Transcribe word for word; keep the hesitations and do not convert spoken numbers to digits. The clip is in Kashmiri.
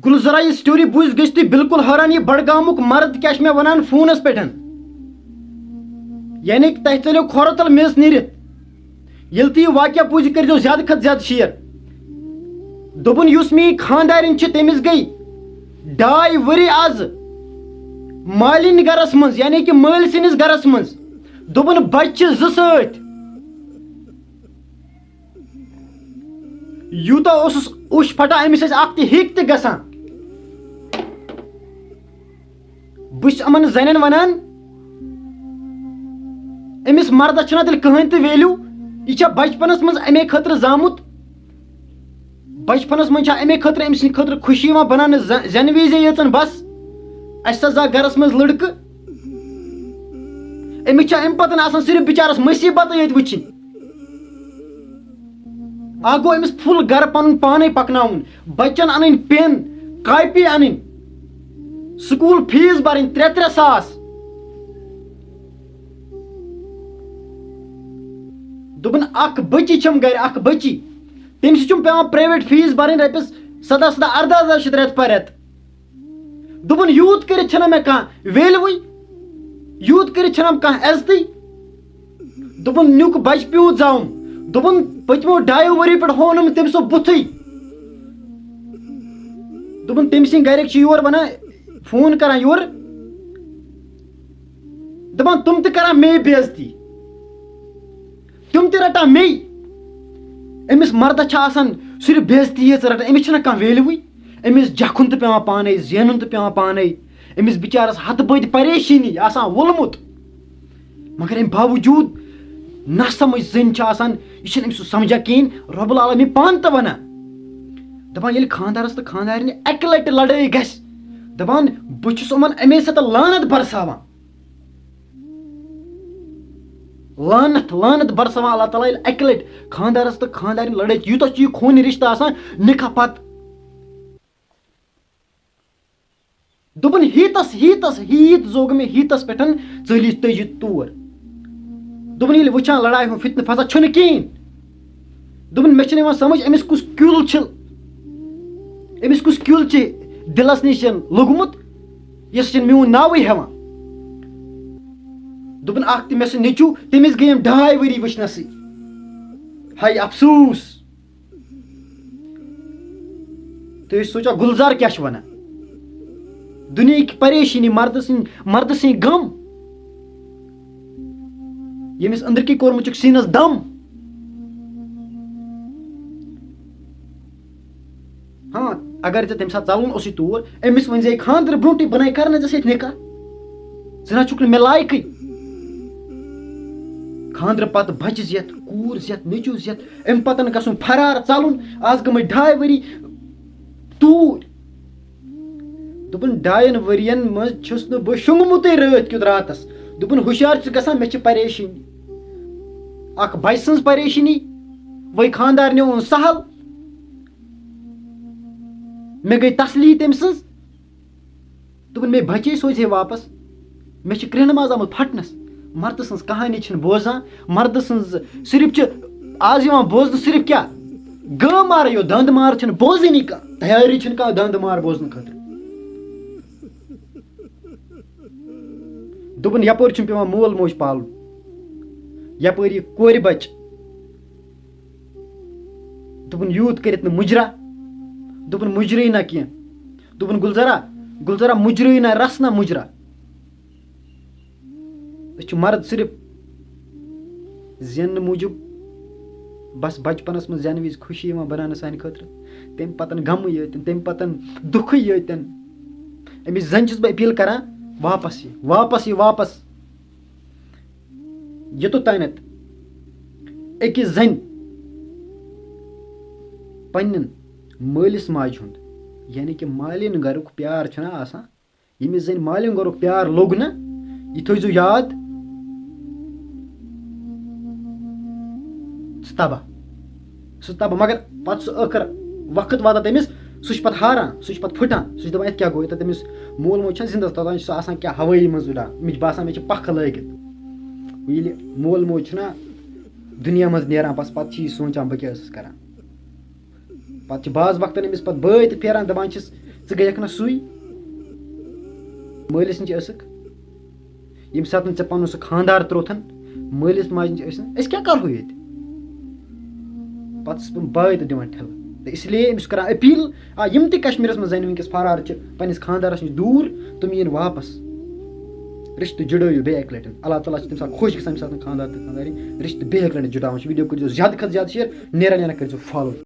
گُلزرا، یہِ story بوٗزِتھ گٔژھِو تُہۍ بالکل حٲران، یہِ بڈگامُک مرد کیٛاہ چھُ مےٚ وَنان فونَس پٮ۪ٹھ۔ یعنی کہِ تۄہہِ ژٔلِو کھۄرو تل میٚژ نیٖرِتھ۔ ییٚلہِ تُہۍ یہِ واقعہ بوٗزِو، کٔرۍزیو زیادٕ کھۄتہٕ زیادٕ share۔ دوٚپُن، یُس میٛٲنۍ خانٛدارِنۍ چھِ، تٔمِس گٔے ڈاے ؤری آز مالِنۍ گَرَس منٛز، یعنی کہِ مٲلۍ سٕنٛدِس گَرَس منٛز۔ دوٚپُن، بَچہِ چھِ زٕ سۭتۍ۔ یوٗتاہ اوسُس اوٚش پھٹان، أمِس ٲسۍ اکھ تہِ ہِکۍ تہِ گژھان۔ بہٕ چھُس یِمن زنٮ۪ن ونان، أمِس مردس چھُنہ تیٚلہِ کٕہٕنۍ تہِ value۔ یہِ چھا بچپنس منٛز امے خٲطرٕ زامُت؟ بچپنس منٛز چھا امے خٲطرٕ أمۍ سٕنٛدِ خٲطرٕ خوشی یِوان بناونہٕ، ز-، زٮ۪نہٕ وِزے یٲژن بس؟ اسہِ سا زاو گرس منٛز لڑکہٕ، أمِس چھا امہِ پتہٕ آسان صرف بچارس مصیبتٕے یٲتۍ وٕچھِنۍ؟ اکھ گوٚو أمِس full گرٕ پنُن پانے پکناوُن، بچن انٕنۍ pen، کاپی انٕنۍ، school fees برٕنۍ ترٛےٚ ترٛےٚ ساس۔ دوٚپُن، اکھ بچی چھم گرِ، اکھ بچی، تٔمِس چھُم پٮ۪وان private fees برٕنۍ رۄپیس سداہ سداہ ارداہ ارداہ شیٚتھ رٮ۪تہٕ پتہٕ رٮ۪تہٕ۔ دوٚپُن، یوٗت کٔرِتھ چھَنہ مےٚ کانٛہہ value وٕے، یوٗت کٔرِتھ چھَنہ کانٛہہ عزتٕے۔ دوٚپُن، نیُک بچہٕ پیوٗت زاوُم۔ دوٚپُن، پٔتمیو ڈایو ؤری پٮ۪ٹھ ہوو نہٕ مےٚ تٔمۍ سُنٛد بُتھٕے۔ دوٚپُن، تٔمۍ سٕنٛدۍ گرِکۍ چھِ یور ونان، phone کران یورٕ، دپان، تِم تہِ کران مے بے عزتی، تِم تہِ رٹان مے۔ أمِس مردس چھِ آسان صرف بے عزتی یٲژ رٹان، أمِس چھِنہ کانٛہہ value وٕے۔ أمِس جکھُن تہِ پٮ۪وان پانے، زینُن تہِ پٮ۪وان پانے۔ أمِس بِچارس ہتہٕ بٔدۍ پریشٲنی آسان وولمُت۔ مگر امہِ باوجوٗد ناسمجھ زٔنۍ چھِ آسان، یہِ چھِنہٕ أمِس سُہ سمجھان کِہیٖنۍ۔ رۄب العالمین پانہٕ تہِ ونان، دپان، ییٚلہِ خانٛدارس تہٕ خانٛدارنہِ اکہِ لٹہِ لڑٲے گژھِ، دپان، بہٕ چھُس یِمن امے ساتہٕ لعنت برساوان۔ لعنت، لعنت برساوان اللہ تعالیٰ، ییٚلہِ اکہِ لٹہِ خانٛدارس تہٕ خانٛدارنہِ لڑٲے، یوٗتاہ چھُ یہِ خوٗنی رشتہٕ آسان نکاح پتہٕ۔ دوٚپُن، ہیٖتس، ہیٖتس، ہیٖت زوگ مےٚ ہیٖتس پٮ۪ٹھ، ژٔلۍ یہِ تٔجِتھ تور۔ دوٚپُن، ییٚلہِ وٕچھان لڑایہِ ہُنٛد فتنہٕ فساد چھُنہٕ کِہیٖنۍ۔ دوٚپُن، مےٚ چھُنہٕ یِوان سمجھ، أمِس کُس کیُل چھُ، أمِس کُس کیُل چھُ دِلس نِش لوٚگمُت، یُس چھُنہٕ میون ناوٕے ہٮ۪وان۔ دوٚپُن، اکھ تہِ مےٚ سُہ نیٚچوٗ، تٔمِس گٔے یِم ڈاے ؤری وٕچھنَسٕے۔ ہاے افسوٗس! تُہۍ ٲسِو سونٛچان، گُلزار کیٛاہ چھُ وَنان؟ دُنیہٕکۍ پریشٲنی، مردٕ سٕنٛدۍ، مردٕ سٕنٛدۍ غم، ییٚمِس أنٛدرۍ کِنۍ کوٚرمُت چھُکھ سیٖنَس دم۔ ہاں، اگر ژےٚ تَمہِ ساتہٕ ژَلُن اوسُے تور، أمِس ؤنۍ زِ خانٛدرٕ برونٛٹھٕے، بہٕ نَے کَرٕ نہٕ ژےٚ سۭتۍ نِکاح۔ ژٕ نہ چھُکھ نہٕ مےٚ لایقٕے۔ خانٛدرٕ پَتہٕ بَچہٕ زٮ۪تھ، کوٗر زٮ۪تھ، نیٚچوٗ زٮ۪تھ، اَمہِ پَتَن گژھُن فرار، ژَلُن۔ آز گٔمٕتۍ ڈاے ؤری توٗرۍ۔ دوٚپُن، ڈاین ؤرین منٛز چھُس نہٕ بہٕ شۄنٛگمُتٕے رٲتۍ کیُتھ راتس۔ دوٚپُن، ہُشیار چھُ گژھان، مےٚ چھِ پریشٲنی۔ اکھ بچہٕ سٕنٛز پریشٲنی، وۄنۍ خانٛدارنہِ اوٚن سہل۔ مےٚ گٔے تسلی تٔمۍ سٕنٛز۔ دوٚپُن، مےٚ بچے سوزِ ہے واپس۔ مےٚ چھِ کرٛیٚہنہٕ منٛز آمُت پھٹنس۔ مردٕ سٕنٛز کہانی چھِنہٕ بوزان۔ مردٕ سٕنٛز صرف چھِ آز یِوان بوزنہٕ صرف کیٛاہ؟ گٲو مارٕے یوت، دنٛد مار چھِنہٕ بوزٲنی کانٛہہ۔ تیٲری چھِنہٕ کانٛہہ دنٛد مار بوزنہٕ خٲطرٕ۔ دوٚپُن، یپٲرۍ چھُم پٮ۪وان مول موج پالُن، یپٲرۍ یہِ کورِ بچہٕ۔ دوٚپُن، یوٗت کٔرِتھ نہٕ مُجرا۔ دوٚپُن، مُجرٕے نہ کینٛہہ۔ دوٚپُن، گُلزرا، گُلزرا، مُجرٕے نہ، رس نہ مُجرا۔ أسۍ چھِ مرد صرف زیننہٕ موٗجوٗب بس بچپنس منٛز زینہٕ وِزِ خوشی یِوان بناونہٕ سانہِ خٲطرٕ۔ تَمہِ پتن غمٕے یٲتۍ، تَمہِ پتن دُکھٕے یٲتۍ۔ أمِس زنہِ چھُس بہٕ appeal کران، واپس یہِ، واپس یہِ، واپس۔ یوٚتتھ تانٮ۪تھ أکِس زنہِ پننٮ۪ن مٲلِس ماجہِ ہُنٛد، یعنی کہِ مالِن گرُک پیار چھُنہ آسان، ییٚمِس زَنہِ مالِن گرُک پیار لوٚگ نہ، یہِ تھٲیزیو یاد، سُہ تباہ، سُہ تباہ۔ مگر پتہٕ سُہ ٲخٕر وقت واتان تٔمِس، سُہ چھُ پتہٕ ہاران، سُہ چھُ پتہٕ پھٕٹان، سُہ چھُ دَپان، یَتھ کیٛاہ گوٚو؟ یوٗتاہ تٔمِس مول موج چھُنہ زِندَس، توٚتام چھُ سُہ آسان کیٛاہ ہوٲیی منٛز اُڑان، مےٚ چھُ باسان، مےٚ چھِ پَکھٕ لٲگِتھ۔ وۄنۍ ییٚلہِ مول موج چھُنہ دُنیا منٛز نیران، بَس پتہٕ چھِ یہِ سونٛچان، بہٕ کیٛاہ ٲسٕس کران۔ پتہٕ چھِ بعض وقتن أمِس پتہٕ بٲے تہِ پھیران، دپان چھِس، ژٕ گٔیَکھ نہ سُے، مٲلِس نِش ٲسٕکھ، ییٚمہِ ساتہٕ ژےٚ پَنُن سُہ خانٛدار تروتھن مٲلِس ماجہِ نِش ٲسِن، أسۍ کیٛاہ کَرہو ییٚتہِ؟ پَتہٕ چھُس بہٕ بٲے تہِ دِوان ٹھیلہٕ۔ تہٕ اس لیے أمِس چھُس کران اپیٖل، آ، یِم تہِ کشمیٖرَس منٛز زَنہِ وٕنکیٚس فرار چھِ پنٛنِس خانٛدارَس نِش دوٗر، تِم یِن واپَس۔ رِشتہٕ جُڑٲیِو بیٚیہِ اَکہِ لَٹہِ۔ اللہ تعالیٰ چھُ تَمہِ ساتہٕ خۄش گژھان، ییٚمہِ ساتہٕ خانٛدار تہٕ خانٛدارِنۍ رِشتہٕ بیٚیہِ اَکہِ لَٹہِ جُڑاوان چھِ۔ ویٖڈیو کٔرۍزیو زیادٕ کھۄتہٕ زیادٕ شِیَر، نیران نیران کٔرۍزیو فالو۔